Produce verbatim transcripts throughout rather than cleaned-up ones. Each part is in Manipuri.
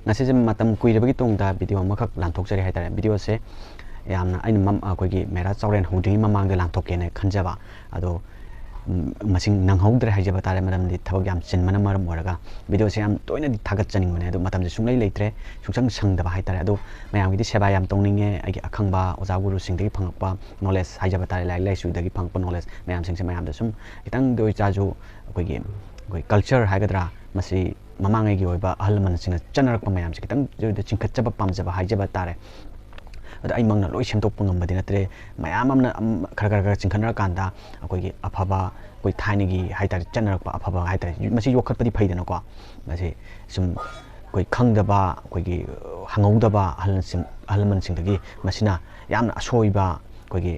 ꯉꯁꯤꯁꯦ ꯃꯇꯝ ꯀꯨꯏꯔꯕꯒꯤ ꯇꯨꯡꯗ ꯚꯤꯗꯤꯑꯣ ꯑꯃꯈꯛ ꯂꯥꯟꯊꯣꯛꯆꯔꯦ ꯍꯥꯏꯇꯥꯔꯦ꯫ ꯚꯤꯗꯤꯑꯣꯁꯦ ꯌꯥꯝꯅ ꯑꯩꯅ ꯃꯝ-, ꯑꯩꯈꯣꯏꯒꯤ ꯃꯦꯔꯥ ꯆꯥꯎꯔꯦꯟ ꯍꯧꯗ꯭ꯔꯤꯉꯩ ꯃꯃꯥꯡꯗ ꯂꯥꯟꯊꯣꯛꯀꯦꯅ ꯈꯟꯖꯕ, ꯑꯗꯣ, ꯎꯝ, ꯃꯁꯤ ꯅꯪꯍꯧꯗ꯭ꯔꯦ ꯍꯥꯏꯖꯕ ꯇꯥꯔꯦ, ꯃꯔꯝꯗꯤ ꯊꯕꯛ ꯌꯥꯝ ꯆꯤꯟꯕꯅ ꯃꯔꯝ ꯑꯣꯏꯔꯒ꯫ ꯚꯤꯗꯤꯑꯣꯁꯦ ꯌꯥꯝ ꯇꯣꯏꯅꯗꯤ ꯊꯥꯒꯠꯆꯅꯤꯡꯕꯅꯦ, ꯑꯗꯣ ꯃꯇꯝꯁꯦ ꯁꯨꯡꯂꯩ ꯂꯩꯇ꯭ꯔꯦ, ꯁꯨꯡꯁꯪ ꯁꯪꯗꯕ ꯍꯥꯏꯇꯥꯔꯦ꯫ ꯑꯗꯣ ꯃꯌꯥꯝꯒꯤꯗꯤ ꯁꯦꯕꯥ ꯌꯥꯝ ꯇꯧꯅꯤꯡꯉꯦ, ꯑꯩꯒꯤ ꯑꯈꯪꯕ ꯑꯣꯖꯥ ꯒꯨꯔꯨꯁꯤꯡꯗꯒꯤ ꯐꯪꯉꯛꯄ ꯅꯣꯂꯦꯖ ꯍꯥꯏꯖꯕ ꯇꯥꯔꯦ, ꯂꯥꯏꯔꯤꯛ ꯂꯥꯏꯁꯨꯗꯒꯤ ꯐꯪꯉꯛꯄ ꯅꯣꯂꯦꯖ ꯃꯌꯥꯝꯁꯤꯡꯁꯦ ꯃꯌꯥꯝꯗ ꯁꯨꯝ ꯈꯤꯇꯪꯗ ꯑꯣꯏꯇꯥꯔꯁꯨ ꯑꯩꯈꯣꯏꯒꯤ, ꯑꯩꯈꯣꯏ ꯀꯜꯆꯔ ꯍꯥꯏꯒꯗ꯭ꯔꯥ, ꯃꯁꯤ ꯃꯃꯥꯡꯉꯩꯒꯤ ꯑꯣꯏꯕ ꯑꯍꯜ ꯂꯃꯟꯁꯤꯡꯅ ꯆꯠꯅꯔꯛꯄ ꯃꯌꯥꯝꯁꯦ ꯈꯤꯇꯪ ꯆꯤꯡꯈꯠꯆꯕ ꯄꯥꯝꯖꯕ ꯍꯥꯏꯖꯕ ꯇꯥꯔꯦ꯫ ꯑꯗꯣ ꯑꯩꯃꯛꯅ ꯂꯣꯏ ꯁꯦꯝꯗꯣꯛꯄ ꯉꯝꯕꯗꯤ ꯅꯠꯇ꯭ꯔꯦ, ꯃꯌꯥꯝ ꯑꯃꯅ, ꯑꯝ, ꯈꯔ ꯈꯔ ꯈꯔ ꯆꯤꯡꯈꯠꯅꯔꯀꯥꯟꯗ ꯑꯩꯈꯣꯏꯒꯤ ꯑꯐꯕ, ꯑꯩꯈꯣꯏ ꯊꯥꯏꯅꯒꯤ ꯍꯥꯏꯇꯥꯔꯦ, ꯆꯠꯅꯔꯛꯄ ꯑꯐꯕ ꯍꯥꯏꯇꯥꯔꯦ, ꯃꯁꯤ ꯌꯣꯛꯈꯠꯄꯗꯤ ꯐꯩꯗꯅꯀꯣ꯫ ꯃꯁꯤ ꯁꯨꯝ ꯑꯩꯈꯣꯏ ꯈꯪꯗꯕ, ꯑꯩꯈꯣꯏꯒꯤ ꯍꯪꯍꯧꯗꯕ ꯑꯍꯜꯁꯤꯡ, ꯑꯍꯜ ꯂꯃꯟꯁꯤꯡꯗꯒꯤ ꯃꯁꯤꯅ ꯌꯥꯝꯅ ꯑꯁꯣꯏꯕ, ꯑꯩꯈꯣꯏꯒꯤ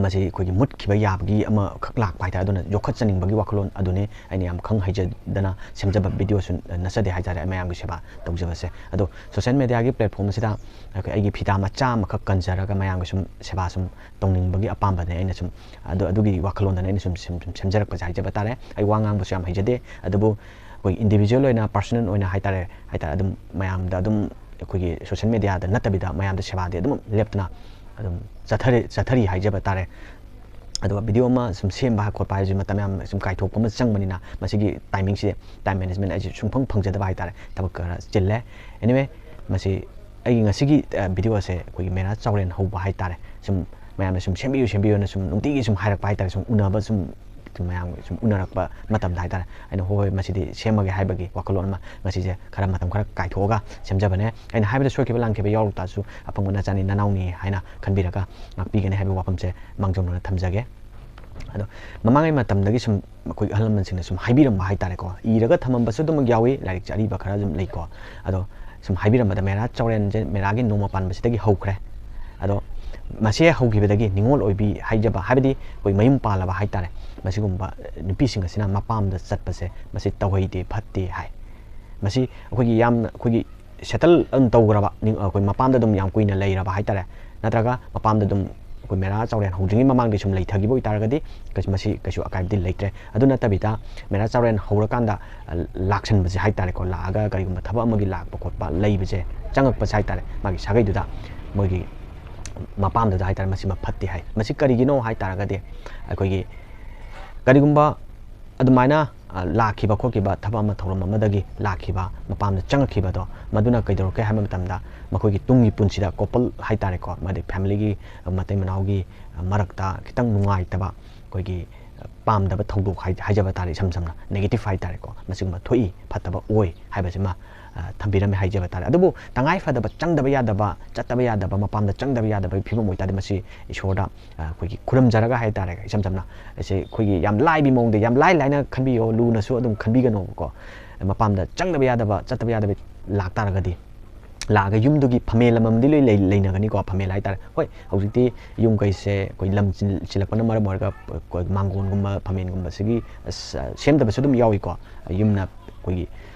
ꯃꯁꯤ ꯑꯩꯈꯣꯏꯒꯤ ꯃꯨꯠꯈꯤꯕ ꯌꯥꯕꯒꯤ ꯑꯃꯈꯛ ꯂꯥꯛꯄ ꯍꯥꯏꯇꯥꯔꯦ꯫ ꯑꯗꯨꯅ ꯌꯣꯛꯈꯠꯆꯅꯤꯡꯕꯒꯤ ꯋꯥꯈꯜꯂꯣꯟ ꯑꯗꯨꯅꯤ ꯑꯩꯅ ꯌꯥꯝ ꯈꯪ ꯍꯩꯖꯗꯅ ꯁꯦꯝꯖꯕ ꯚꯤꯗꯤꯑꯣꯁꯨ ꯅꯠꯆꯗꯦ ꯍꯥꯏꯇꯥꯔꯦ, ꯃꯌꯥꯝꯒꯤ ꯁꯦꯕꯥ ꯇꯧꯖꯕꯁꯦ꯫ ꯑꯗꯣ ꯁꯣꯁꯦꯜ ꯃꯦꯗꯤꯌꯥꯒꯤ ꯄ꯭ꯂꯦꯠꯐꯣꯝ ꯑꯁꯤꯗ ꯑꯩꯈꯣꯏ ꯑꯩꯒꯤ ꯐꯤꯗꯥ ꯃꯆꯥ ꯑꯃꯈꯛ ꯀꯟꯖꯔꯒ ꯃꯌꯥꯝꯒꯤ ꯁꯨꯝ ꯁꯦꯕꯥ ꯁꯨꯝ ꯇꯧꯅꯤꯡꯕꯒꯤ ꯑꯄꯥꯝꯕꯅꯦ ꯑꯩꯅ ꯁꯨꯝ, ꯑꯗꯨ, ꯑꯗꯨꯒꯤ ꯋꯥꯈꯜꯂꯣꯟꯗꯅ ꯑꯩꯅ ꯁꯨꯝ, ꯁꯨꯝ, ꯁꯨꯝ ꯁꯦꯝꯖꯔꯛꯄꯁꯦ ꯍꯥꯏꯖꯕ ꯇꯥꯔꯦ꯫ ꯑꯩ ꯋꯥ ꯉꯥꯡꯕꯁꯨ ꯌꯥꯝ ꯍꯩꯖꯗꯦ, ꯑꯗꯨꯕꯨ ꯑꯩꯈꯣꯏ ꯏꯟꯗꯤꯕꯤꯖꯨꯋꯦꯜ ꯑꯣꯏꯅ, ꯄꯥꯔꯁꯣꯅꯦꯜ ꯑꯣꯏꯅ ꯍꯥꯏꯇꯥꯔꯦ, ꯍꯥꯏꯇꯥꯔꯦ, ꯑꯗꯨꯝ ꯃꯌꯥꯝꯗ ꯑꯗꯨꯝ ꯑꯩꯈꯣꯏꯒꯤ ꯁꯣꯁꯦꯜ ꯃꯦꯗꯤꯌꯥꯗ ꯅꯠꯇꯕꯤꯗ ꯃꯌꯥꯝꯗ ꯁꯦꯕꯥꯗꯤ ꯑꯗꯨꯝ ꯂꯦꯞꯇꯅ ꯑꯗꯨꯝ ꯆꯠꯊꯔꯤ, ꯆꯠꯊꯔꯤ ꯍꯥꯏꯖꯕ ꯇꯥꯔꯦ꯫ ꯑꯗꯨꯒ ꯚꯤꯗꯤꯑꯣ ꯑꯃ ꯁꯨꯝ ꯁꯦꯝꯕ ꯈꯣꯠꯄ ꯍꯥꯏꯁꯤ ꯃꯇꯝ ꯌꯥꯝ ꯁꯨꯝ ꯀꯥꯏꯊꯣꯛꯄ ꯑꯃ ꯆꯪꯕꯅꯤꯅ, ꯃꯁꯤꯒꯤ ꯇꯥꯏꯃꯤꯡꯁꯦ, ꯇꯥꯏꯝ ꯃꯦꯅꯦꯖꯃꯦꯟ ꯑꯩꯁꯦ ꯁꯨꯡꯐꯪ ꯐꯪꯖꯗꯕ ꯍꯥꯏꯇꯥꯔꯦ, ꯊꯕꯛ ꯈꯔ ꯆꯤꯜꯂꯦ꯫ Anyway, ꯃꯁꯤ ꯑꯩꯒꯤ ꯉꯁꯤꯒꯤ, ꯑ, ꯚꯤꯗꯤꯑꯣ ꯑꯁꯦ ꯑꯩꯈꯣꯏꯒꯤ ꯃꯦꯔꯥ ꯆꯥꯎꯔꯦꯟ ꯍꯧꯕ ꯍꯥꯏꯇꯥꯔꯦ, ꯁꯨꯝ ꯃꯌꯥꯝꯅ ꯁꯨꯝ ꯁꯦꯝꯕꯤꯌꯨ, ꯁꯦꯝꯕꯤꯌꯨꯅ ꯁꯨꯝ ꯅꯨꯡꯇꯤꯒꯤ ꯁꯨꯝ ꯍꯥꯏꯔꯛꯄ ꯍꯥꯏꯇꯥꯔꯦ, ꯁꯨꯝ ꯎꯅꯕ ꯁꯨꯝ, ꯁꯨꯝ ꯃꯌꯥꯝ ꯁꯨꯝ ꯎꯅꯔꯛꯄ ꯃꯇꯝꯗ ꯍꯥꯏꯇꯥꯔꯦ, ꯑꯩꯅ "ꯍꯣꯏ, ꯍꯣꯏ, ꯃꯁꯤꯗꯤ ꯁꯦꯝꯃꯒꯦ" ꯍꯥꯏꯕꯒꯤ ꯋꯥꯈꯜꯂꯣꯟ ꯑꯃ ꯉꯁꯤꯁꯦ ꯈꯔ ꯃꯇꯝ ꯈꯔ ꯀꯥꯏꯊꯣꯛꯑꯒ ꯁꯦꯝꯖꯕꯅꯦ꯫ ꯑꯩꯅ ꯍꯥꯏꯕꯗ ꯁꯣꯏꯈꯤꯕ ꯂꯥꯟꯈꯤꯕ ꯌꯥꯎꯔꯛ ꯇꯥꯔꯁꯨ, ꯑꯄꯪꯕ ꯅꯆꯥꯅꯤ ꯅꯅꯥꯎꯅꯤ ꯍꯥꯏꯅ ꯈꯟꯕꯤꯔꯒ ꯉꯥꯛꯄꯤꯒꯅꯤ ꯍꯥꯏꯕ ꯋꯥꯐꯝꯁꯦ ꯃꯥꯡꯖꯧꯅꯅ ꯊꯝꯖꯒꯦ꯫ ꯑꯗꯣ ꯃꯃꯥꯡꯉꯩ ꯃꯇꯝꯗꯒꯤ ꯁꯨꯝ ꯑꯩꯈꯣꯏ ꯑꯍꯜ ꯂꯃꯟꯁꯤꯡꯅ ꯁꯨꯝ ꯍꯥꯏꯕꯤꯔꯝꯕ ꯍꯥꯏꯇꯥꯔꯦꯀꯣ, ꯏꯔꯒ ꯊꯝꯃꯝꯕꯁꯨ ꯑꯗꯨꯃꯛ ꯌꯥꯎꯏ, ꯂꯥꯏꯔꯤꯛꯁꯦ ꯑꯔꯤꯕ ꯈꯔ ꯑꯗꯨꯝ ꯂꯩꯀꯣ꯫ ꯑꯗꯣ ꯁꯨꯝ ꯍꯥꯏꯕꯤꯔꯝꯕꯗ ꯃꯦꯔꯥ ꯆꯥꯎꯔꯦꯟꯁꯦ ꯃꯦꯔꯥꯒꯤ ꯅꯣꯡꯃ ꯄꯥꯟꯕꯁꯤꯗꯒꯤ ꯍꯧꯈ꯭ꯔꯦ꯫ ꯑꯗꯣ ꯃꯁꯤ ꯍꯧꯈꯤꯕꯗꯒꯤ ꯅꯤꯉꯣꯜ ꯑꯣꯏꯕꯤ ꯍꯥꯏꯖꯕ, ꯍꯥꯏꯕꯗꯤ ꯑꯩꯈꯣꯏ ꯃꯌꯨꯝ ꯄꯥꯜꯂꯕ ꯍꯥꯏꯇꯥꯔꯦ, ꯃꯁꯤꯒꯨꯝꯕ ꯅꯨꯄꯤꯁꯤꯡ ꯑꯁꯤꯅ ꯃꯄꯥꯝꯗ ꯆꯠꯄꯁꯦ ꯃꯁꯤ ꯇꯧꯍꯩꯗꯦ, ꯐꯠꯇꯦ ꯍꯥꯏ꯫ ꯃꯁꯤ ꯑꯩꯈꯣꯏꯒꯤ ꯌꯥꯝꯅ ꯑꯩꯈꯣꯏꯒꯤ ꯁꯦꯇꯜ ꯑꯗꯨꯝ ꯇꯧꯈ꯭ꯔꯕ, ꯅꯤꯡ-, ꯑꯩꯈꯣꯏ ꯃꯄꯥꯝꯗ ꯑꯗꯨꯝ ꯌꯥꯝ ꯀꯨꯏꯅ ꯂꯩꯔꯕ ꯍꯥꯏꯇꯥꯔꯦ, ꯅꯠꯇ꯭ꯔꯒ ꯃꯄꯥꯝꯗ ꯑꯗꯨꯝ ꯑꯩꯈꯣꯏ ꯃꯦꯔꯥ ꯆꯥꯎꯔꯦꯟ ꯍꯧꯗ꯭ꯔꯤꯉꯩ ꯃꯃꯥꯡꯗꯒꯤ ꯁꯨꯝ ꯂꯩꯊꯈꯤꯕ ꯑꯣꯏꯇꯥꯔꯒꯗꯤ ꯀꯩꯁꯨ, ꯃꯁꯤ ꯀꯩꯁꯨ ꯑꯀꯥꯏꯕꯗꯤ ꯂꯩꯇ꯭ꯔꯦ꯫ ꯑꯗꯨ ꯅꯠꯇꯕꯤꯗ ꯃꯦꯔꯥ ꯆꯥꯎꯔꯦꯟ ꯍꯧꯔꯀꯥꯟꯗ, ꯑ, ꯂꯥꯛꯁꯟꯕꯁꯦ ꯍꯥꯏꯇꯥꯔꯦꯀꯣ, ꯂꯥꯛꯑꯒ ꯀꯔꯤꯒꯨꯝꯕ ꯊꯕꯛ ꯑꯃꯒꯤ ꯂꯥꯛꯄ ꯈꯣꯠꯄ ꯂꯩꯕꯁꯦ, ꯆꯪꯉꯛꯄꯁꯦ ꯍꯥꯏꯇꯥꯔꯦ, ꯃꯥꯒꯤ ꯁꯥꯒꯩꯗꯨꯗ, ꯃꯣꯏꯒꯤ ꯃꯄꯥꯝꯗꯨꯗ ꯍꯥꯏꯇꯥꯔꯦ, ꯃꯁꯤꯃ ꯐꯠꯇꯦ ꯍꯥꯏ꯫ ꯃꯁꯤ ꯀꯔꯤꯒꯤꯅꯣ ꯍꯥꯏꯇꯥꯔꯒꯗꯤ, ꯑꯩꯈꯣꯏꯒꯤ ꯀꯔꯤꯒꯨꯝꯕ ꯑꯗꯨꯃꯥꯏꯅ, ꯑ, ꯂꯥꯛꯈꯤꯕ ꯈꯣꯠꯈꯤꯕ, ꯊꯕꯛ ꯑꯃ ꯊꯧꯔꯝ ꯑꯃꯗꯒꯤ ꯂꯥꯛꯈꯤꯕ, ꯃꯄꯥꯝꯗ ꯆꯪꯉꯛꯈꯤꯕꯗꯣ, ꯃꯗꯨꯅ ꯀꯩꯗꯧꯔꯛꯀꯦ ꯍꯥꯏꯕ ꯃꯇꯝꯗ, ꯃꯈꯣꯏꯒꯤ ꯇꯨꯡꯒꯤ ꯄꯨꯟꯁꯤꯗ couple ꯍꯥꯏꯇꯥꯔꯦꯀꯣ, ꯃꯥꯗꯤ family ꯒꯤ, ꯑ, ꯃꯇꯩ ꯃꯅꯥꯎꯒꯤ, ꯑ, ꯃꯔꯛꯇ ꯈꯤꯇꯪ ꯅꯨꯡꯉꯥꯏꯇꯕ, ꯑꯩꯈꯣꯏꯒꯤ, ꯑ, ꯄꯥꯝꯗꯕ ꯊꯧꯗꯣꯛ ꯍꯥꯏ-, ꯍꯥꯏꯖꯕ ꯇꯥꯔꯦ, ꯏꯁꯝ ꯁꯝꯅ negative ꯍꯥꯏꯇꯥꯔꯦꯀꯣ, ꯃꯁꯤꯒꯨꯝꯕ ꯊꯣꯛꯏ, ꯐꯠꯇꯕ ꯑꯣꯏ ꯍꯥꯏꯕꯁꯤꯃ, ꯑ, ꯊꯝꯕꯤꯔꯝꯃꯦ ꯍꯥꯏꯖꯕ ꯇꯥꯔꯦ꯫ ꯑꯗꯨꯕꯨ ꯇꯉꯥꯏ ꯐꯗꯕ, ꯆꯪꯗꯕ ꯌꯥꯗꯕ, ꯆꯠꯇꯕ ꯌꯥꯗꯕ, ꯃꯄꯥꯝꯗ ꯆꯪꯗꯕ ꯌꯥꯗꯕꯒꯤ ꯐꯤꯕꯝ ꯑꯣꯏꯇꯥꯔꯗꯤ, ꯃꯁꯤ ꯏꯁꯣꯔꯗ, ꯑ, ꯑꯩꯈꯣꯏꯒꯤ ꯈꯨꯔꯨꯝꯖꯔꯒ ꯍꯥꯏꯇꯥꯔꯦ, ꯏꯁꯝ ꯁꯝꯅ ꯑꯩꯁꯦ ꯑꯩꯈꯣꯏꯒꯤ ꯌꯥꯝ ꯂꯥꯏꯕꯤ ꯃꯑꯣꯡꯗ, ꯌꯥꯝ ꯂꯥꯏ ꯂꯥꯏꯅ ꯈꯟꯕꯤꯌꯣ, ꯂꯨꯅꯁꯨ ꯑꯗꯨꯝ ꯈꯟꯕꯤꯒꯅꯣꯕꯀꯣ꯫ ꯃꯄꯥꯝꯗ ꯆꯪꯗꯕ ꯌꯥꯗꯕ, ꯆꯠꯇꯕ ꯌꯥꯗꯕ ꯂꯥꯛꯇꯥꯔꯒꯗꯤ, ꯂꯥꯛꯑꯒ ꯌꯨꯝꯗꯨꯒꯤ ꯐꯝꯃꯦꯜ ꯑꯃꯃꯝꯗꯤ ꯂꯣꯏ ꯂꯩ-, ꯂꯩꯅꯒꯅꯤꯀꯣ, ꯐꯝꯃꯦꯜ ꯍꯥꯏꯇꯥꯔꯦ꯫ ꯍꯣꯏ, ꯍꯧꯖꯤꯛꯇꯤ ꯌꯨꯝ ꯀꯩꯁꯦ ꯑꯩꯈꯣꯏ ꯂꯝ ꯆꯤꯜ-, ꯆꯤꯜꯂꯛꯄꯅ ꯃꯔꯝ ꯑꯣꯏꯔꯒ, ꯑꯩꯈꯣꯏ ꯃꯥꯡꯒꯣꯟꯒꯨꯝꯕ, ꯐꯝꯃꯦꯜꯒꯨꯝꯕꯁꯤꯒꯤ, ꯑꯁ, ꯁꯦꯝꯗꯕꯁꯨ ꯑꯗꯨꯝ ꯌꯥꯎꯏꯀꯣ꯫ ꯌꯨꯝꯅ ꯑꯩꯈꯣꯏꯒꯤ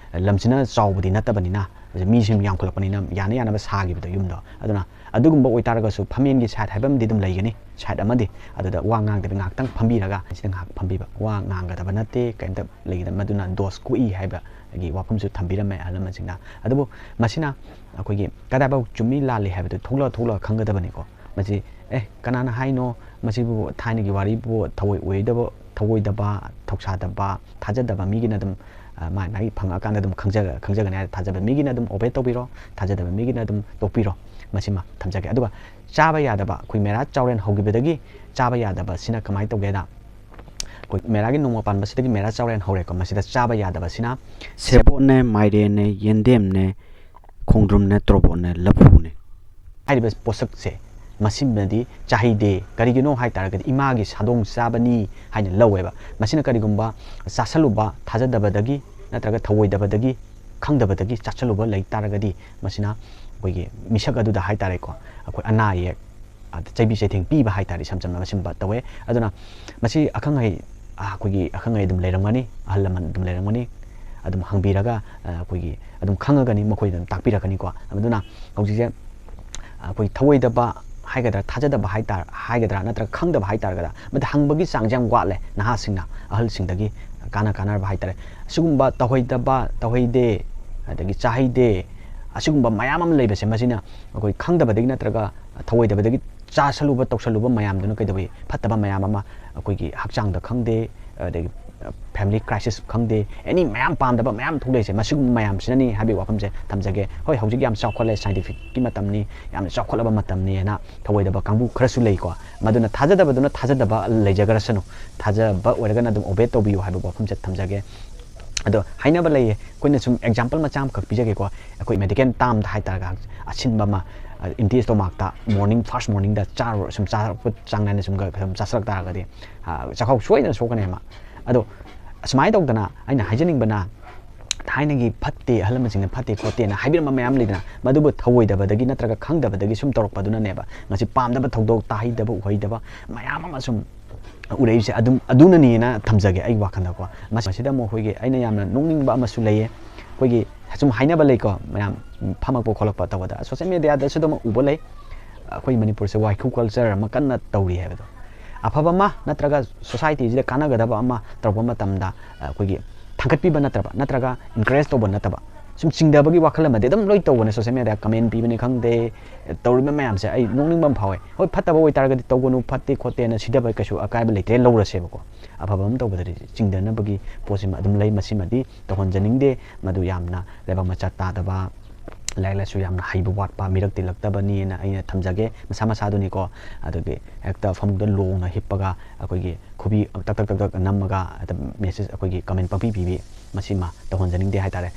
ꯂꯝꯁꯤꯅ ꯆꯥꯎꯕꯗꯤ ꯅꯠꯇꯕꯅꯤꯅ, ꯃꯤꯁꯤꯡ ꯌꯥꯝꯈꯠꯂꯛꯄꯅꯤꯅ ꯌꯥꯅ ꯌꯥꯅꯕ ꯁꯥꯈꯤꯕꯗꯣ ꯌꯨꯝꯗꯣ꯫ ꯑꯗꯨꯅ ꯑꯗꯨꯒꯨꯝꯕ ꯑꯣꯏꯇꯥꯔꯒꯁꯨ ꯐꯝꯃꯦꯜꯒꯤ side ꯍꯥꯏꯕ ꯑꯃꯗꯤ ꯑꯗꯨꯝ ꯂꯩꯒꯅꯤ, side ꯑꯃꯗꯤ꯫ ꯑꯗꯨꯗ ꯋꯥ ꯉꯥꯡꯗꯕꯤ ꯉꯥꯏꯍꯥꯛꯇꯪ ꯐꯝꯕꯤꯔꯒ, ꯁꯤꯗ ꯉꯥꯏꯍꯥꯛ ꯐꯝꯕꯤꯕ, ꯋꯥ ꯉꯥꯡꯒꯗꯕ ꯅꯠꯇꯦ, ꯀꯩꯝꯇ ꯂꯩꯒꯗꯕ, ꯃꯗꯨꯅ ꯗꯣꯁ ꯀꯣꯛꯏ ꯍꯥꯏꯕꯒꯤ ꯋꯥꯐꯝꯁꯨ ꯊꯝꯕꯤꯔꯝꯃꯦ ꯑꯍꯜ ꯂꯃꯟꯁꯤꯡꯅ꯫ ꯑꯗꯨꯕꯨ ꯃꯁꯤꯅ ꯑꯩꯈꯣꯏꯒꯤ ꯀꯗꯥꯏꯐꯥꯎ ꯆꯨꯝꯃꯤ ꯂꯥꯜꯂꯤ ꯍꯥꯏꯕꯗꯨ ꯊꯣꯛꯂꯛꯑ ꯊꯣꯛꯂꯛꯑ ꯈꯪꯒꯗꯕꯅꯤꯀꯣ꯫ ꯃꯁꯤ, ꯑꯦ, ꯀꯅꯥꯅ ꯍꯥꯏꯅꯣ? ꯃꯁꯤꯕꯨ ꯊꯥꯏꯅꯒꯤ ꯋꯥꯔꯤꯕꯨ ꯊꯑꯣꯏ ꯑꯣꯏꯗꯕ, ꯊꯑꯣꯏꯗꯕ, ꯊꯧꯁꯥꯗꯕ, ꯊꯥꯖꯗꯕ ꯃꯤꯒꯤꯅ ꯑꯗꯨꯝ, ꯑ, ꯃꯥꯏ ꯃꯥꯏ ꯐꯪꯉꯛꯑꯀꯥꯟꯗ ꯑꯗꯨꯝ ꯈꯪꯖ-, ꯈꯪꯖꯒꯅꯤ ꯍꯥꯏ꯫ ꯊꯥꯖꯕ ꯃꯤꯒꯤꯅ ꯑꯗꯨꯝ obey ꯇꯧꯕꯤꯔꯣ, ꯊꯥꯖꯗꯕ ꯃꯤꯒꯤꯅ ꯑꯗꯨꯝ ꯇꯣꯛꯄꯤꯔꯣ꯫ ꯃꯁꯤꯃ ꯊꯝꯖꯒꯦ꯫ ꯑꯗꯨꯒ ꯆꯥꯕ ꯌꯥꯗꯕ, ꯑꯩꯈꯣꯏ ꯃꯦꯔꯥ ꯆꯥꯎꯔꯦꯟ ꯍꯧꯈꯤꯕꯗꯒꯤ ꯆꯥꯕ ꯌꯥꯗꯕꯁꯤꯅ ꯀꯃꯥꯏꯅ ꯇꯧꯒꯦꯗ, ꯑꯩꯈꯣꯏ ꯃꯦꯔꯥꯒꯤ ꯅꯣꯡꯃ ꯄꯥꯟꯕꯁꯤꯗꯒꯤ ꯃꯦꯔꯥ ꯆꯥꯎꯔꯦꯟ ꯍꯧꯔꯦꯀꯣ꯫ ꯃꯁꯤꯗ ꯆꯥꯕ ꯌꯥꯗꯕꯁꯤꯅ ꯁꯦꯕꯣꯠꯅꯦ, ꯃꯥꯏꯔꯦꯟꯅꯦ, ꯌꯦꯟꯗꯦꯝꯅꯦ, ꯈꯣꯡꯗ꯭ꯔꯨꯝꯅꯦ, ꯇꯣꯔꯕꯣꯠꯅꯦ, ꯂꯐꯨꯅꯦ꯫ ꯍꯥꯏꯔꯤꯕ ꯄꯣꯠꯁꯛꯁꯦ, ꯃꯁꯤꯃꯗꯤ ꯆꯥꯍꯩꯗꯦ꯫ ꯀꯔꯤꯒꯤꯅꯣ ꯍꯥꯏ ꯇꯥꯔꯒꯗꯤ ꯏꯃꯥꯒꯤ ꯁꯥꯗꯣꯡ ꯆꯥꯕꯅꯤ ꯍꯥꯏꯅ ꯂꯧꯋꯦꯕ꯫ ꯃꯁꯤꯅ ꯀꯔꯤꯒꯨꯝꯕ ꯆꯥꯁꯜꯂꯨꯕ ꯊꯥꯖꯗꯕꯗꯒꯤ ꯅꯠꯇ꯭ꯔꯒ ꯊꯧꯑꯣꯏꯗꯕꯗꯒꯤ, ꯈꯪꯗꯕꯗꯒꯤ ꯆꯥꯁꯜꯂꯨꯕ ꯂꯩ ꯇꯥꯔꯒꯗꯤ, ꯃꯁꯤꯅ ꯑꯩꯈꯣꯏꯒꯤ ꯃꯤꯁꯛ ꯑꯗꯨꯗ ꯍꯥꯏ ꯇꯥꯔꯦꯀꯣ, ꯑꯩꯈꯣꯏ ꯑꯅꯥ ꯑꯌꯦꯛ, ꯑꯗ ꯆꯩꯕꯤ ꯆꯩꯊꯦꯡ ꯄꯤꯕ ꯍꯥꯏ ꯇꯥꯔꯦ, ꯏꯁꯝ ꯆꯝꯅ ꯃꯁꯤꯒꯨꯝꯕ ꯇꯧꯋꯦ꯫ ꯑꯗꯨꯅ ꯃꯁꯤ ꯑꯈꯪ ꯑꯍꯩ, ꯑ, ꯑꯩꯈꯣꯏꯒꯤ ꯑꯈꯪ ꯑꯍꯩ ꯑꯗꯨꯝ ꯂꯩꯔꯝꯒꯅꯤ, ꯑꯍꯜ ꯂꯃꯟ ꯑꯗꯨꯝ ꯂꯩꯔꯝꯒꯅꯤ, ꯑꯗꯨꯝ ꯍꯪꯕꯤꯔꯒ, ꯑ, ꯑꯩꯈꯣꯏꯒꯤ ꯑꯗꯨꯝ ꯈꯪꯉꯒꯅꯤ, ꯃꯈꯣꯏꯅ ꯑꯗꯨꯝ ꯇꯥꯛꯄꯤꯔꯛꯀꯅꯤꯀꯣ꯫ ꯑꯗꯨꯅ ꯍꯧꯖꯤꯛꯁꯦ, ꯑ, ꯑꯩꯈꯣꯏ ꯊꯧꯑꯣꯏꯗꯕ, ꯍꯥꯏꯒꯗ꯭ꯔꯥ, ꯊꯥꯖꯗꯕ ꯍꯥꯏꯇꯥꯔ ꯍꯥꯏꯒꯗ꯭ꯔꯥ, ꯅꯠꯇ꯭ꯔꯒ ꯈꯪꯗꯕ ꯍꯥꯏꯇꯥꯔꯒꯗ꯭ꯔꯥ, ꯃꯗꯨ ꯍꯪꯕꯒꯤ ꯆꯥꯡꯁꯦ ꯌꯥꯝ ꯋꯥꯠꯂꯦ ꯅꯍꯥꯁꯤꯡꯅ ꯑꯍꯜꯁꯤꯡꯗꯒꯤ ꯀꯥꯟꯅ ꯀꯥꯟꯅꯔꯕ ꯍꯥꯏꯇꯥꯔꯦ꯫ ꯑꯁꯤꯒꯨꯝꯕ ꯇꯧꯍꯩꯗꯕ, ꯇꯧꯍꯩꯗꯦ, ꯑꯗꯒꯤ ꯆꯥꯍꯩꯗꯦ, ꯑꯁꯤꯒꯨꯝꯕ ꯃꯌꯥꯝ ꯑꯃ ꯂꯩꯕꯁꯦ, ꯃꯁꯤꯅ ꯑꯩꯈꯣꯏ ꯈꯪꯗꯕꯗꯒꯤ ꯅꯠꯇ꯭ꯔꯒ ꯊꯧꯑꯣꯏꯗꯕꯗꯒꯤ ꯆꯥꯁꯜꯂꯨꯕ, ꯇꯧꯁꯜꯂꯨꯕ ꯃꯌꯥꯝꯗꯨꯅ ꯀꯩꯗꯧꯏ, ꯐꯠꯇꯕ ꯃꯌꯥꯝ ꯑꯃ ꯑꯩꯈꯣꯏꯒꯤ ꯍꯛꯆꯥꯡꯗ ꯈꯪꯗꯦ, ꯑꯗꯒꯤ family crisis ꯈꯪꯗꯦ, ꯑꯦꯅꯤ ꯃꯌꯥꯝ ꯄꯥꯝꯗꯕ ꯃꯌꯥꯝ ꯊꯣꯛꯂꯛꯏꯁꯦ ꯃꯁꯤꯒꯨꯝꯕ ꯃꯌꯥꯝꯁꯤꯅꯅꯤ ꯍꯥꯏꯕꯒꯤ ꯋꯥꯐꯝꯁꯦ ꯊꯝꯖꯒꯦ꯫ ꯍꯣꯏ, ꯍꯧꯖꯤꯛ ꯌꯥꯝ ꯆꯥꯎꯈꯠꯂꯦ, scientificꯀꯤ ꯃꯇꯝꯅꯤ, ꯌꯥꯝꯅ ꯆꯥꯎꯈꯠꯂꯕ ꯃꯇꯝꯅꯤꯅ ꯊꯧꯑꯣꯏꯗꯕ ꯀꯥꯡꯕꯨ ꯈꯔꯁꯨ ꯂꯩꯀꯣ꯫ ꯃꯗꯨꯅ ꯊꯥꯖꯗꯕꯗꯨꯅ ꯊꯥꯖꯗꯕ ꯂꯩꯖꯈ꯭ꯔꯁꯅꯨ, ꯊꯥꯖꯕ ꯑꯣꯏꯔꯒꯅ ꯑꯗꯨꯝ obey ꯇꯧꯕꯤꯌꯨ ꯍꯥꯏꯕ ꯋꯥꯐꯝꯁꯦ ꯊꯝꯖꯒꯦ꯫ ꯑꯗꯣ ꯍꯥꯏꯅꯕ ꯂꯩꯌꯦ, ꯑꯩꯈꯣꯏꯅ ꯁꯨꯝ example ꯃꯆꯥ ꯑꯃꯈꯛ ꯄꯤꯖꯒꯦꯀꯣ꯫ ꯑꯩꯈꯣꯏ medical termꯗ ꯍꯥꯏꯇꯥꯔꯒ ꯑꯁꯤꯟꯕ ꯑꯃ empty stomachꯇ morning, first morningꯗ ꯆꯥꯔꯨꯔ ꯁꯨꯝ ꯆꯥꯔꯛꯄ ꯆꯥꯡ ꯅꯥꯏꯅ ꯁꯨꯝ ꯁꯨꯝ ꯆꯥꯁꯤꯜꯂꯛ ꯇꯥꯔꯒꯗꯤ ꯆꯥꯛꯈꯥꯎ ꯁꯣꯏꯗꯅ ꯁꯣꯛꯀꯅꯦꯕ꯫ ꯑꯗꯣ ꯑꯁꯨꯃꯥꯏꯅ ꯇꯧꯗꯅ ꯑꯩꯅ ꯍꯥꯏꯖꯅꯤꯡꯕꯅ, ꯊꯥꯏꯅꯒꯤ ꯐꯠꯇꯦ, ꯑꯍꯜ ꯂꯃꯟꯁꯤꯡꯅ ꯐꯠꯇꯦ ꯈꯣꯠꯇꯦꯅ ꯍꯥꯏꯕꯤꯔꯝꯕ ꯃꯌꯥꯝ ꯂꯩꯗꯅ, ꯃꯗꯨꯕꯨ ꯊꯧꯑꯣꯏꯗꯕꯗꯒꯤ ꯅꯠꯇ꯭ꯔꯒ ꯈꯪꯗꯕꯗꯒꯤ ꯁꯨꯝ ꯇꯧꯔꯛꯄꯗꯨꯅꯅꯦꯕ ꯉꯁꯤ ꯄꯥꯝꯗꯕ ꯊꯧꯗꯣꯛ, ꯇꯥꯍꯩꯗꯕ ꯎꯍꯩꯗꯕ ꯃꯌꯥꯝ ꯑꯃ ꯁꯨꯝ ꯎꯔꯛꯏꯁꯦ ꯑꯗꯨꯝ ꯑꯗꯨꯅꯅꯦꯅ ꯊꯝꯖꯒꯦ ꯑꯩꯒꯤ ꯋꯥꯈꯜꯗꯀꯣ꯫ ꯃꯁꯤꯗ ꯑꯃꯨꯛ ꯑꯩꯈꯣꯏꯒꯤ ꯑꯩꯅ ꯌꯥꯝꯅ ꯅꯣꯛꯅꯤꯡꯕ ꯑꯃꯁꯨ ꯂꯩꯌꯦ꯫ ꯑꯩꯈꯣꯏꯒꯤ ꯁꯨꯝ ꯍꯥꯏꯅꯕ ꯂꯩꯀꯣ, ꯃꯌꯥꯝ ꯐꯝꯃꯛꯄ ꯈꯣꯠꯂꯛꯄ ꯇꯧꯕꯗ social mediaꯗꯁꯨ ꯑꯗꯨꯝ ꯎꯕ ꯂꯩ꯫ ꯑꯩꯈꯣꯏ ꯃꯅꯤꯄꯨꯔꯁꯦ ꯋꯥꯏꯈꯨ culture ꯑꯃ ꯀꯟꯅ ꯇꯧꯔꯤ ꯍꯥꯏꯕꯗꯣ꯫ ꯑꯐꯕ ꯑꯃ ꯅꯠꯇ꯭ꯔꯒ societyꯁꯤꯗ ꯀꯥꯟꯅꯒꯗꯕ ꯑꯃ ꯇꯧꯔꯛꯄ ꯃꯇꯝꯗ ꯑꯩꯈꯣꯏꯒꯤ ꯊꯥꯡꯒꯠꯄꯤꯕ ꯅꯠꯇ꯭ꯔꯕ, ꯅꯠꯇ꯭ꯔꯒ encourage ꯇꯧꯕ ꯅꯠꯇꯕ, ꯁꯨꯝ ꯆꯤꯡꯗꯕꯒꯤ ꯋꯥꯈꯜ ꯑꯃꯗꯤ ꯑꯗꯨꯝ ꯂꯣꯏ ꯇꯧꯕꯅꯦ꯫ Social media comment ꯄꯤꯕꯅꯤ ꯈꯪꯗꯦ, ꯇꯧꯔꯤꯕ ꯃꯌꯥꯝꯁꯦ ꯑꯩ ꯅꯣꯛꯅꯤꯡꯕ ꯑꯃ ꯐꯥꯎꯋꯦ꯫ ꯍꯣꯏ, ꯐꯠꯇꯕ ꯑꯣꯏꯇꯥꯔꯒꯗꯤ ꯇꯧꯒꯅꯨ, ꯐꯠꯇꯦ ꯈꯣꯠꯇꯦꯅ ꯁꯤꯗꯕ ꯀꯩꯁꯨ ꯑꯀꯥꯏꯕ ꯂꯩꯇꯦ, ꯂꯧꯔꯁꯦꯕꯀꯣ꯫ ꯑꯐꯕ ꯑꯃ ꯇꯧꯕꯗꯗꯤ ꯆꯤꯡꯗꯅꯕꯒꯤ ꯄꯣꯠꯁꯤꯃ ꯑꯗꯨꯝ ꯂꯩ, ꯃꯁꯤꯃꯗꯤ ꯇꯧꯍꯟꯖꯅꯤꯡꯗꯦ꯫ ꯃꯗꯨ ꯌꯥꯝꯅ ꯂꯩꯕꯥꯛ ꯃꯆꯥ ꯇꯥꯗꯕ, ꯂꯥꯏꯔꯤꯛ ꯂꯥꯏꯁꯨ ꯌꯥꯝꯅ ꯍꯩꯕ ꯋꯥꯠꯄ, ꯃꯤꯔꯛ ꯇꯤꯜꯂꯛꯇꯕꯅꯤꯅ ꯑꯩꯅ ꯊꯝꯖꯒꯦ꯫ ꯃꯁꯥ ꯃꯁꯥꯗꯨꯅꯤꯀꯣ꯫ ꯑꯗꯨꯒꯤ ꯍꯦꯛꯇ ꯐꯃꯨꯡꯗ ꯂꯣꯡꯅ ꯍꯤꯞꯄꯒ ꯑꯩꯈꯣꯏꯒꯤ ꯈꯨꯕꯤ ꯇꯛ ꯇꯛ ꯇꯛ ꯇꯛ ꯅꯝꯃꯒ ꯍꯦꯛꯇ message, ꯑꯩꯈꯣꯏꯒꯤ comment ꯄꯪꯄꯤ ꯄꯤꯕꯤ, ꯃꯁꯤꯃ ꯇꯧꯍꯟꯖꯅꯤꯡꯗꯦ ꯍꯥꯏꯇꯥꯔꯦ꯫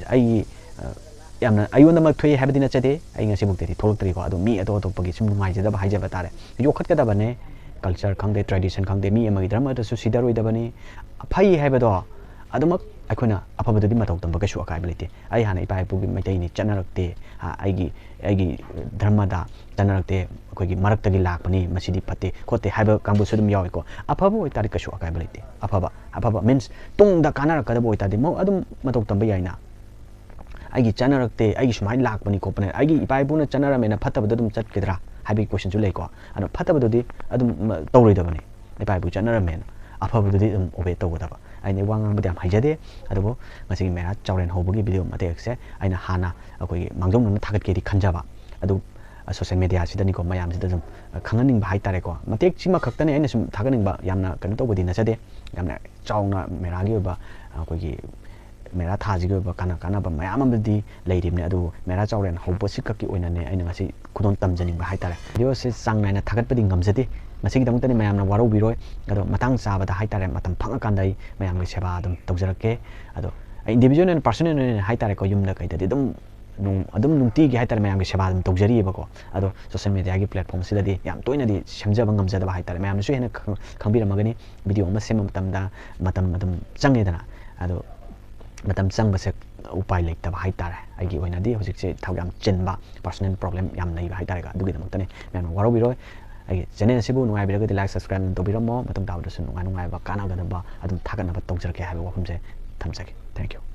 ꯑꯩꯒꯤ, ꯑ, ꯌꯥꯝꯅ ꯑꯩꯉꯣꯟꯗꯃꯛ ꯊꯣꯛꯏ ꯍꯥꯏꯕꯗꯤ ꯅꯠꯆꯗꯦ, ꯑꯩ ꯉꯁꯤꯐꯥꯎꯗꯗꯤ ꯊꯣꯛꯂꯛꯇ꯭ꯔꯤꯀꯣ꯫ ꯑꯗꯣ ꯃꯤ ꯑꯇꯣꯞ ꯑꯇꯣꯞꯄꯒꯤ ꯁꯨꯝ ꯅꯨꯡꯉꯥꯏꯖꯗꯕ ꯍꯥꯏꯖꯕ ꯇꯥꯔꯦ꯫ ꯌꯣꯛꯈꯠꯀꯗꯕꯅꯦ, culture ꯈꯪꯗꯦ, tradition ꯈꯪꯗꯦ, ꯃꯤ ꯑꯃꯒꯤ ꯙꯔꯃꯗꯁꯨ ꯁꯤꯗꯔꯣꯏꯗꯕꯅꯤ꯫ ꯐꯩ ꯍꯥꯏꯕꯗꯣ ꯑꯗꯨꯃꯛ ꯑꯩꯈꯣꯏꯅ ꯑꯐꯕꯗꯗꯤ ꯃꯇꯧ ꯇꯝꯕ ꯀꯩꯁꯨ ꯑꯀꯥꯏꯕ ꯂꯩꯇꯦ꯫ ꯑꯩ ꯍꯥꯟꯅ ꯏꯄꯥ ꯏꯄꯨꯒꯤ ꯃꯩꯇꯩꯅꯤ ꯆꯠꯅꯔꯛꯇꯦ, ꯑ, ꯑꯩꯒꯤ, ꯑꯩꯒꯤ ꯙꯔꯃꯗ ꯆꯠꯅꯔꯛꯇꯦ, ꯑꯩꯈꯣꯏꯒꯤ ꯃꯔꯛꯇꯒꯤ ꯂꯥꯛꯄꯅꯤ, ꯃꯁꯤꯗꯤ ꯐꯠꯇꯦ ꯈꯣꯠꯇꯦ ꯍꯥꯏꯕ ꯀꯥꯡꯕꯨꯁꯨ ꯑꯗꯨꯝ ꯌꯥꯎꯏꯀꯣ꯫ ꯑꯐꯕ ꯑꯣꯏꯇꯥꯔꯗꯤ ꯀꯩꯁꯨ ꯑꯀꯥꯏꯕ ꯂꯩꯇꯦ꯫ ꯑꯐꯕ, ꯑꯐꯕ means ꯇꯨꯡꯗ ꯀꯥꯟꯅꯔꯛꯀꯗꯕ ꯑꯣꯏꯇꯥꯔꯗꯤ ꯃꯧ ꯑꯗꯨꯝ ꯃꯇꯧ ꯇꯝꯕ ꯌꯥꯏꯅ꯫ ꯑꯩꯒꯤ ꯆꯠꯅꯔꯛꯇꯦ, ꯑꯩꯒꯤ ꯁꯨꯃꯥꯏꯅ ꯂꯥꯛꯄꯅꯤ ꯈꯣꯠꯄꯅꯤ, ꯑꯩꯒꯤ ꯏꯄꯥ ꯏꯄꯨꯅ ꯆꯠꯅꯔꯝꯃꯦꯅ ꯐꯠꯇꯕꯗ ꯑꯗꯨꯝ ꯆꯠꯀꯗ꯭ꯔꯥ? ꯍꯥꯏꯕꯒꯤ ꯀꯣꯏꯁꯟꯁꯨ ꯂꯩꯀꯣ꯫ ꯑꯗꯣ ꯐꯠꯇꯕꯗꯨꯗꯤ ꯑꯗꯨꯝ ꯇꯧꯔꯣꯏꯗꯕꯅꯤ, ꯏꯄꯥ ꯏꯄꯨ ꯆꯠꯅꯔꯝꯃꯦꯅ꯫ ꯑꯐꯕꯗꯨꯗꯤ ꯑꯗꯨꯝ ꯑꯣꯕꯦ ꯇꯧꯒꯗꯕ꯫ ꯑꯩꯅ ꯋꯥ ꯉꯥꯡꯕꯗꯤ ꯌꯥꯝ ꯍꯩꯖꯗꯦ, ꯑꯗꯨꯕꯨ ꯉꯁꯤꯒꯤ ꯃꯦꯔꯥ ꯆꯥꯎꯔꯦꯟ ꯍꯧꯕꯒꯤ ꯚꯤꯗꯤꯑꯣ ꯃꯇꯦꯛꯁꯦ ꯑꯩꯅ ꯍꯥꯟꯅ ꯑꯩꯈꯣꯏꯒꯤ ꯃꯥꯡꯖꯧꯅꯅ ꯊꯥꯒꯠꯀꯦꯗꯤ ꯈꯟꯖꯕ꯫ ꯑꯗꯨ ꯁꯣꯁꯦꯜ ꯃꯦꯗꯤꯌꯥꯁꯤꯗꯅꯤꯀꯣ, ꯃꯌꯥꯝꯁꯤꯗ ꯁꯨꯝ ꯈꯪꯍꯟꯅꯤꯡꯕ ꯍꯥꯏꯇꯥꯔꯦꯀꯣ꯫ ꯃꯇꯦꯛꯁꯤꯃ ꯈꯛꯇꯅꯦ ꯑꯩꯅ ꯁꯨꯝ ꯊꯥꯒꯠꯅꯤꯡꯕ, ꯌꯥꯝꯅ ꯀꯩꯅꯣ ꯇꯧꯕꯗꯤ ꯅꯠꯆꯗꯦ, ꯌꯥꯝꯅ ꯆꯥꯎꯅ ꯃꯦꯔꯥꯒꯤ ꯑꯣꯏꯕ ꯑꯩꯈꯣꯏꯒꯤ ꯃꯦꯔꯥ ꯊꯥꯁꯤꯒꯤ ꯑꯣꯏꯕ ꯀꯥꯟꯅ ꯀꯥꯟꯅꯕ ꯃꯌꯥꯝ ꯑꯃꯗꯤ ꯂꯩꯔꯤꯕꯅꯦ꯫ ꯑꯗꯨꯕꯨ ꯃꯦꯔꯥ ꯆꯥꯎꯔꯦꯟ ꯍꯧꯕꯁꯤ ꯈꯛꯀꯤ ꯑꯣꯏꯅꯅꯦ ꯑꯩꯅ ꯉꯁꯤ ꯈꯨꯗꯣꯜ ꯇꯝꯖꯅꯤꯡꯕ ꯍꯥꯏꯇꯥꯔꯦ꯫ ꯚꯤꯗꯤꯑꯣꯁꯦ ꯆꯥꯡ ꯅꯥꯏꯅ ꯊꯥꯒꯠꯄꯗꯤ ꯉꯝꯖꯗꯦ, ꯃꯁꯤꯒꯤꯗꯃꯛꯇꯗꯤ ꯃꯌꯥꯝꯅ ꯋꯥꯔꯧꯕꯤꯔꯣꯏ꯫ ꯑꯗꯣ ꯃꯇꯥꯡ ꯆꯥꯕꯗ ꯍꯥꯏꯇꯥꯔꯦ, ꯃꯇꯝ ꯐꯪꯉꯀꯥꯟꯗ ꯑꯩ ꯃꯌꯥꯝꯒꯤ ꯁꯦꯕꯥ ꯑꯗꯨꯝ ꯇꯧꯖꯔꯛꯀꯦ꯫ ꯑꯗꯣ ꯑꯩ ꯏꯟꯗꯤꯕꯤꯖꯨꯋꯦꯜ ꯑꯣꯏꯅ, ꯄꯥꯔꯁꯣꯅꯦꯜ ꯑꯣꯏꯅ ꯍꯥꯏꯇꯥꯔꯦꯀꯣ, ꯌꯨꯝꯗ ꯀꯩꯗꯗꯤ ꯑꯗꯨꯝ ꯅꯨꯡ-, ꯑꯗꯨꯝ ꯅꯨꯡꯇꯤꯒꯤ ꯍꯥꯏꯇꯥꯔꯦ ꯃꯌꯥꯝꯒꯤ ꯁꯦꯕꯥ ꯑꯗꯨꯝ ꯇꯧꯖꯔꯤꯑꯕꯀꯣ꯫ ꯑꯗꯣ ꯁꯣꯁꯦꯜ ꯃꯦꯗꯤꯌꯥꯒꯤ ꯄ꯭ꯂꯦꯠꯐꯣꯝꯁꯤꯗꯗꯤ ꯌꯥꯝ ꯇꯣꯏꯅꯗꯤ ꯁꯦꯝꯖꯕ ꯉꯝꯖꯗꯕ ꯍꯥꯏꯇꯥꯔꯦ꯫ ꯃꯌꯥꯝꯅꯁꯨ ꯍꯦꯟꯅ ꯈꯪ-, ꯈꯪꯕꯤꯔꯝꯃꯒꯅꯤ, ꯚꯤꯗꯤꯑꯣ ꯑꯃ ꯁꯦꯝꯕ ꯃꯇꯝꯗ ꯃꯇꯝ ꯑꯗꯨꯝ ꯆꯪꯉꯦꯗꯅ꯫ ꯑꯗꯣ ꯃꯇꯝ ꯆꯪꯕꯁꯦ ꯎꯄꯥꯏ ꯂꯩꯇꯕ ꯍꯥꯏꯇꯥꯔꯦ꯫ ꯑꯩꯒꯤ ꯑꯣꯏꯅꯗꯤ ꯍꯧꯖꯤꯛꯁꯦ ꯊꯕꯛ ꯌꯥꯝ ꯆꯤꯟꯕ, ꯄꯥꯔꯁꯣꯅꯦꯜ ꯄ꯭ꯔꯣꯕ꯭ꯂꯦꯝ ꯌꯥꯝ ꯂꯩꯕ ꯍꯥꯏꯇꯥꯔꯦꯀꯣ꯫ ꯑꯗꯨꯒꯤꯗꯃꯛꯇꯅꯦ, ꯃꯌꯥꯝꯅ ꯋꯥꯔꯧꯕꯤꯔꯣꯏ꯫ ꯑꯩꯒꯤ ꯆꯦꯅꯦꯜ ꯑꯁꯤꯕꯨ ꯅꯨꯡꯉꯥꯏꯕꯤꯔꯒꯗꯤ ꯂꯥꯏꯛ, ꯁꯕꯁꯀ꯭ꯔꯥꯏꯕ ꯑꯗꯨꯝ ꯇꯧꯕꯤꯔꯝꯃꯣ꯫ ꯃꯇꯨꯡ ꯇꯥꯕꯗꯁꯨ ꯅꯨꯡꯉꯥꯏ ꯅꯨꯡꯉꯥꯏꯕ ꯀꯥꯟꯅꯒꯗꯕ ꯑꯗꯨꯝ ꯊꯥꯒꯠꯅꯕ ꯇꯧꯖꯔꯛꯀꯦ ꯍꯥꯏꯕ ꯋꯥꯐꯝꯁꯦ ꯊꯝꯖꯒꯦ꯫ Thank you꯫